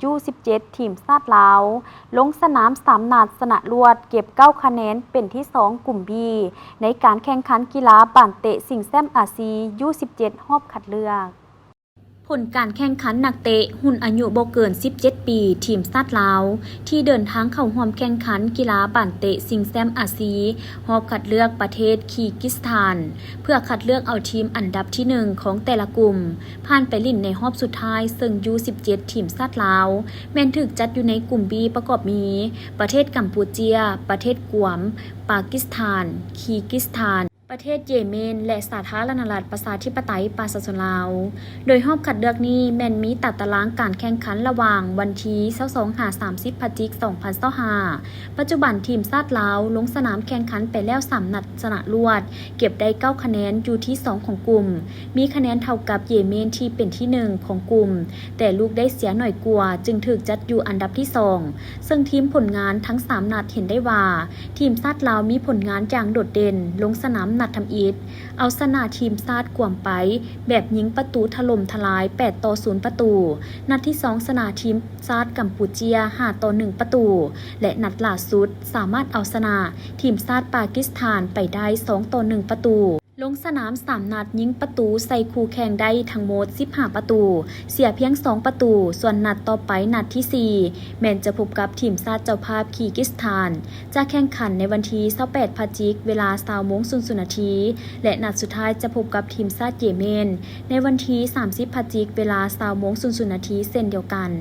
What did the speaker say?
ຢູສິບເຈັດ ທີມຊາດລາວ ລົງສະໜາມສາມນັດ ຊະນະລວດ ເກັບເກົ້າຄະແນນ ເປັນທີສອງກຸ່ມ B ໃນການແຂ່ງຂັນກິລາບານເຕະຊິງແຊ້ມອາຊີ ຢູສິບເຈັດ ຮອບຄັດເລືອກ. ຜົນການແຂ່ງຂັນນັກເຕະຮຸ່ນອາຍຸບໍ່ເກີນສິບເຈັດປີ ທີມຊາດລາວ ທີ່ເດີນທາງເຂົ້າຮ່ວມແຂ່ງຂັນກິລາບານເຕະຊິງແຊ້ມອາຊີ ຮອບຄັດເລືອກປະເທດຄີກິສຖານ ເພື່ອຄັດເລືອກເອົາທີມອັນດັບທີໜຶ່ງຂອງແຕ່ລະກຸ່ມ ຜ່ານໄປຫຼິ້ນໃນຮອບສຸດທ້າຍ ເຊິ່ງຢູສິບເຈັດ ທີມຊາດລາວ ແມ່ນຖືກຈັດຢູ່ໃນກຸ່ມ B ປະກອບມີ ປະເທດກຳປູເຈຍ, ປະເທດກວມ, ປາກິສຖານ, ຄີກິສຖານ, ປະເທດເຢເມນ ແລະ ສາທາລະນະລັດປະຊາທິປະໄຕປະຊາຊົນລາວ. ໂດຍຮອບຄັດເລືອກນີ້ແມ່ນມີຕາຕະລາງການແຂ່ງຂັນລະຫວ່າງວັນທີຊາວສອງ ຫາ ສາມສິບ ພະຈິກ ສອງພັນຊາວຫ້າ. ປັດຈຸບັນທີມຊາດລາວລົງສະໜາມແຂ່ງຂັນໄປແລ້ວສາມນັດ ຊະນະລວດ ເກັບໄດ້ເກົ້າຄະແນນ ຢູ່ທີສອງຂອງກຸ່ມ ມີຄະແນນເທົ່າກັບເຢເມນທີ່ເປັນທີໜຶ່ງຂອງກຸ່ມ ແຕ່ລູກໄດ້ເສຍໜ້ອຍກວ່າ ຈຶ່ງຖືກຈັດຢູ່ອັນດັບທີສອງ ເຊິ່ງທີມຜົນງານທັງສາມນັດເຫັນໄດ້ວ່າ ທີມຊາດລາວມີຜົນງານຢ່າງໂດດເດັ່ນ ລົງສະໜາມນັດທຳອິດ ເອົາຊະນະທີມຊາດກວມໄປແບບຍິງປະຕູຖະຫຼົ່ມທະລາຍ ແປດຕໍ່ສູນປະຕູ, ນັດທີສອງຊະນະທີມຊາດກຳປູເຈຍ ຫ້າຕໍ່ໜຶ່ງປະຕູ ແລະ ນັດລ່າສຸດສາມາດເອົາຊະນະທີມຊາດປາກິສຖານໄປໄດ້ ສອງຕໍ່ໜຶ່ງປະຕູ. ລົງສະໜາມສາມນັດ ຍິງປະຕູໃສ່ຄູ່ແຂ່ງໄດ້ທັງໝົດສິບຫ້າປະຕູ, ເສຍພຽງສອງປະຕູ, ສ່ວນນັດຕໍ່ໄປ ນັດທີສີ່ ແມ່ນຈະພົບກັບທີມຊາດເຈົ້າພາບຄີກິສຖານ ຈະແຂ່ງຂັນໃນວັນທີຊາວແປດ ພະຈິກ ເວລາຊາວໂມງສູນນາທີ ແລະ ນັດສຸດທ້າຍຈະພົບກັບທີມຊາດເຢເມນ ໃນວັນທີສາມສິບ ພະຈິກ ເວລາຊາວໂມງສູນນາທີເຊັ່ນດຽວກັນ.